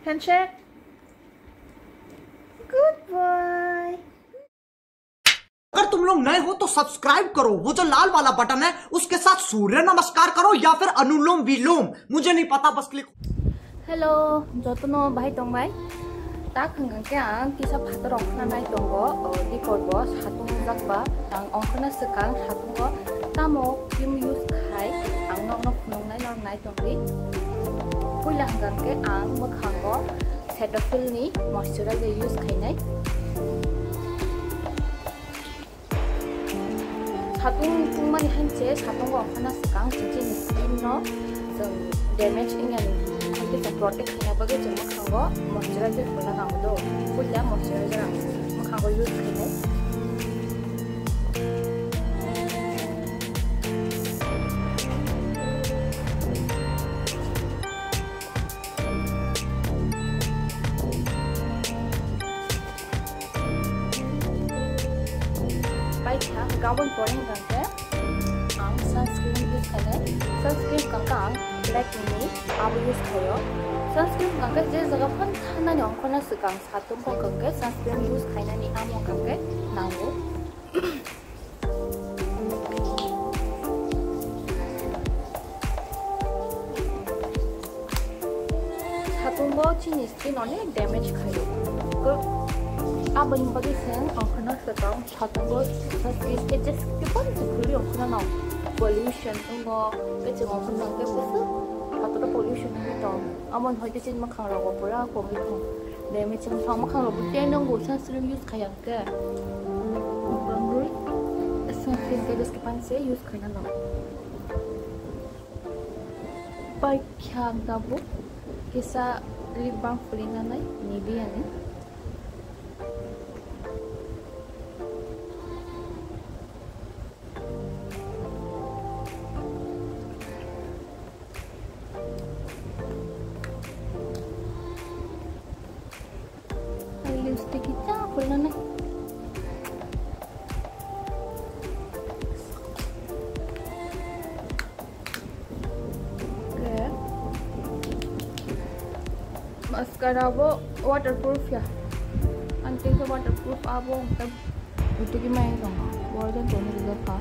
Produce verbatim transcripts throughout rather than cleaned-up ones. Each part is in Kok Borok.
Handshake. Good boy. अगर तुम लोग नए हो तो सब्सक्राइब करो, वो जो लाल वाला बटन है उसके साथ सूर्य नमस्कार करो या फिर अनुलोम विलोम, मुझे नहीं पता, बस click. Hello, jotono bahai tong bai. Tak hwnkhe ang kisa phator rok khna nai tongo, o, dipor bo satung jak ba. Ang ongkhorna swkang satungo tamo cream use khai, ang nokno phunuknai norok nai tongdi. Puila hwnkhe ang mwkhango Cetaphil ni moisturizer use khainai. Satung tungmani hanse satungo ongkhorna swkang chini skin no chwng damage wngya ni khaikhe chwng protect khaina bagwi chwng mwkhango moisturizer phulna nango do. Puila moisturizer ang mwkhango use khainai. Paikha gabon pore hwnkhe ang sunscreen use khainai. Sunscreen hwnkhe ang Lakme ni abo use khaio. Sunscreen hwnkhe je jaga phano thangnani ongkhorna swkang satung hwnkhe sunscreen use khainani amo hwnkhe nango. Satungo chini skin onek damage khaio. Ko aboni bagwi se ang kheno swkang satungo skin ke just kebang se khuli ang kheno no pollution wngo, ke chwng ang kheno ke busu satungo pollution wngwi tong. Amoni hoite chini mwkhang rogo pura kongwi thang. Damage wng thang mwkhang rogo ten wngo sunscreen use khaiya. Ke bangwi sunscreen ke just kebang se use khaina no. Paikha ang tabuk kisa lip balm khulina nai Nivea ni. Lipstick kita khulna nai. Okay. Mascara bo waterproof ya. Ang tingkhe waterproof abo ang ta butuki mai tong. Bo jan tong ni kha.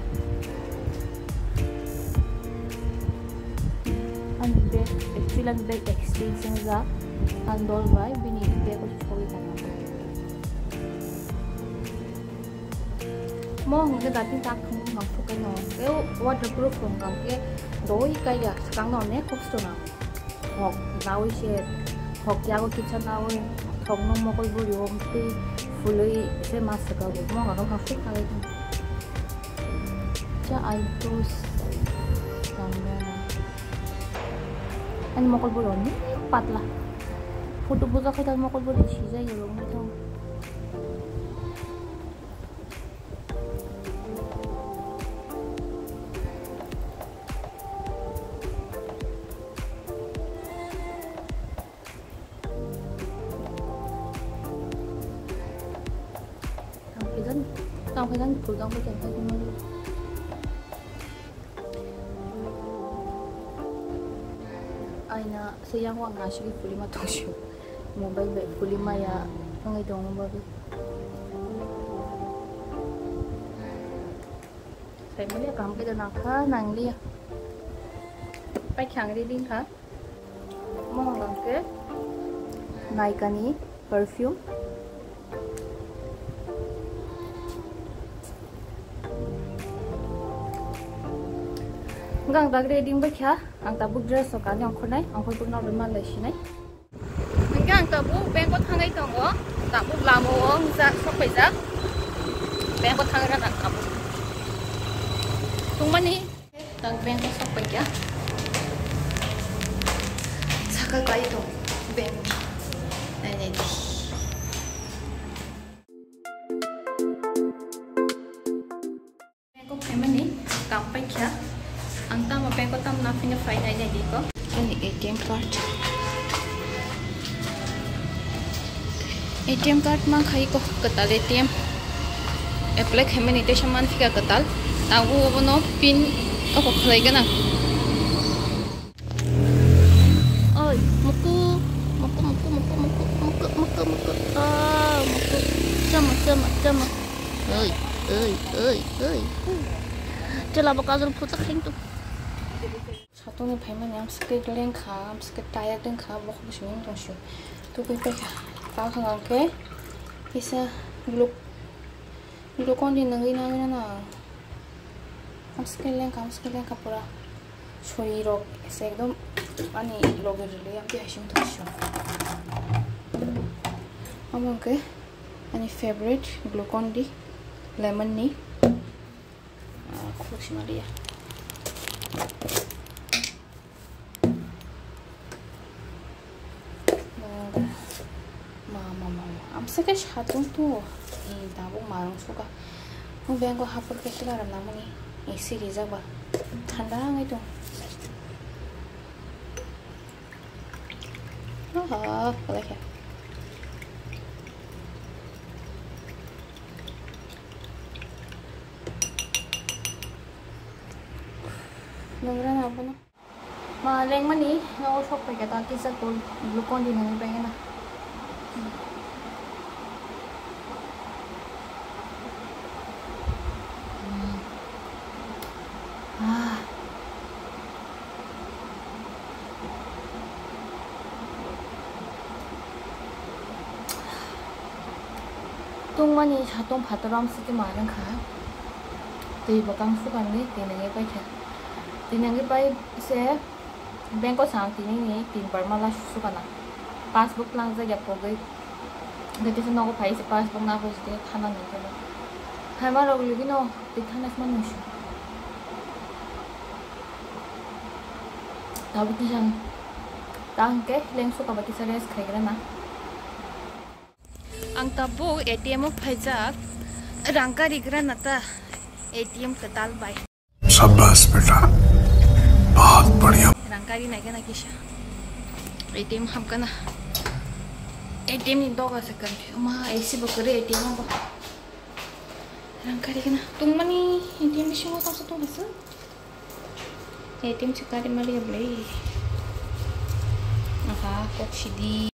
Ang bag, actually ang bag exchange wngja. Ang dol bai bini bag o sogwi tong. Mo hwnkhe dating tak thwngmung nang thwkhe no. Tei waterproof hwnkha khe doi kaiya swkang no onek kosto nang. Thok nawi se thok yago kisa nawi thok no mokol buri o twi fulwi se ma swkago. Mo hwnkha khe hafsik khalai thang. Cha eyebrows nang nang. Ani mokol buri onek patla. Photo bujak khai ta mokol buri sijai yo rong thang. Tang khe jan, tang khe jan, phul tang khe jan, tang khe jan. Aina se yang wang nasi ki pulima tongsio. Mobile bai pulima ya wngwi tongma bagwi. Sai mali kaham khe da nang kha nang liya. Pai khang ri ding kha. Mo hwnkhe Nykaa ni perfume. Hwnkhe ang tak ready wngbaikha, ang tabuk dress o kanwi ongkhornai, ongkhorwi pokno rwma lai sinai. Hwnkhe ang tabuk bank o thangwi tongo, tabuk lama o wngjak, sokpaijak. Bank o thangwi rwna tabuk tongmani. Tang bank o sok paikha. Saka kai to bank. Nai nai di. Bank o phaimani kam paikha. Ang tamo bank o tamo naphina phai nai nai di ko. Ani A T M card. A T M card man khai ko kwtal A T M. Apply khaimani teisa man phika kwtal. Tabuk obono pin oko khlai gana. Oi, muku, muku, muku, muku, Oi, oi, oi, oi. Chwla bo kajol phuta khain tu. Satungni phaimani amswkhe lengkha, amswkhe tired wngkha, bokhok simi tongsi. Tukui paikha. Takhang angkhe kisa gluk-, Glucon-D nangwi nangwi nana. Amswkhe lengkha, amswkhe lengkha pura. Sori rok se ekdom ani loge rwlwi amtwi haising tongsi. Amo angkhe ani favorite Glucon-D lemon ni. Ah, khuluk sima liya. Ma, ma, ma, ma. Amswkhe satung tu. Ni tabuk marung suka. Ang bengko hapor khe kila ram namani. Isi rijak ba. Thanda wngwi tong. Aha, bolai khe. Nungra na bono. Ma lengmani nogo sok paikha ta kisa kul Glucon-D nangwi paikha na. Ah. Tungmani satung phataro amswkhe ma wngkha. Twi bwkang sukanwi twi nangwi paikha. Twi nangwi pai se bengko sa ang tini ni tin bar mala sukana. Passbook langjakya pogwi. Tei kisa nogo phai se passbook nangwi se thana nangkhe. Phaima rok ligi no twi thana se manu se. Tabuk kisa tang khe leng suka ba kisa rest khaigra na. Ang tabuk A T M o phaijak, rang karigra na ta A T M kwtal bai. शाबाश बेटा, बहुत बढ़िया। Rang kari nai gana kisa. A T M ham kana. A T M ni doga se kan. Ma A C bo kare A T M bo. Rang kari gana. Tungmani A T M bisingo tamsa tungmasa. A T M se kari mali ya blai. Aha, kok sidi.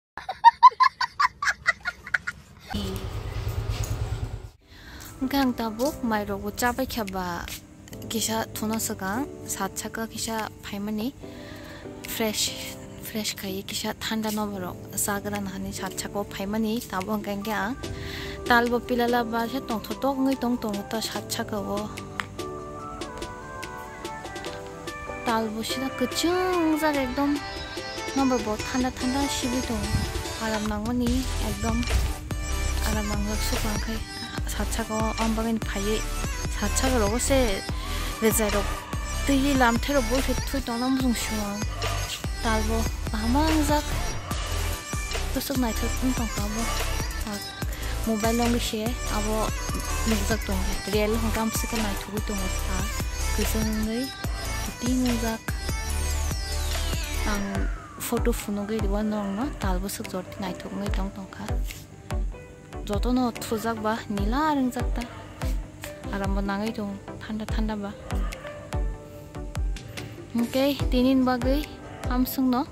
Hwnkhe ang tabuk mairokbo chabai khe ba kisa thuna swkang sat saka kisa phaimani fresh, fresh khaiwi kisa thanda no borok chagra nahani sat saka o phaimani tabuk hwnkhe hwnkhe ang talbo pilala ba se tongthotok wngwi tong tongo ta sat saka o. Tal bo sida kwchwng jak ekdom. Number bo thanda thanda sibwi tongo. Aram nangmani ekdom aram nangjak sukha khai sat saka o, am bagwi phaiwi sat saka rogo se rejai rok twi lamthai rok bo se thui tongna muchung sio ang. Tal bo kaham wngjak. Kusuk naithok wng tongkha bo. Mobile o wngwi se abo nukjak tongo. Real hwnkhe amswkhe naithogwi tongo ta. Kwchwng wngwi kiting wngjak. Ang photo phunugwi rw-, norokno tal bwswk jor naithok wngwi tong tongkha. Jotono thujak ba nila ringjak ta. Aram bo nangwi tongo thanda thanda ba. Hwnkhe tini ni bagwi amswkno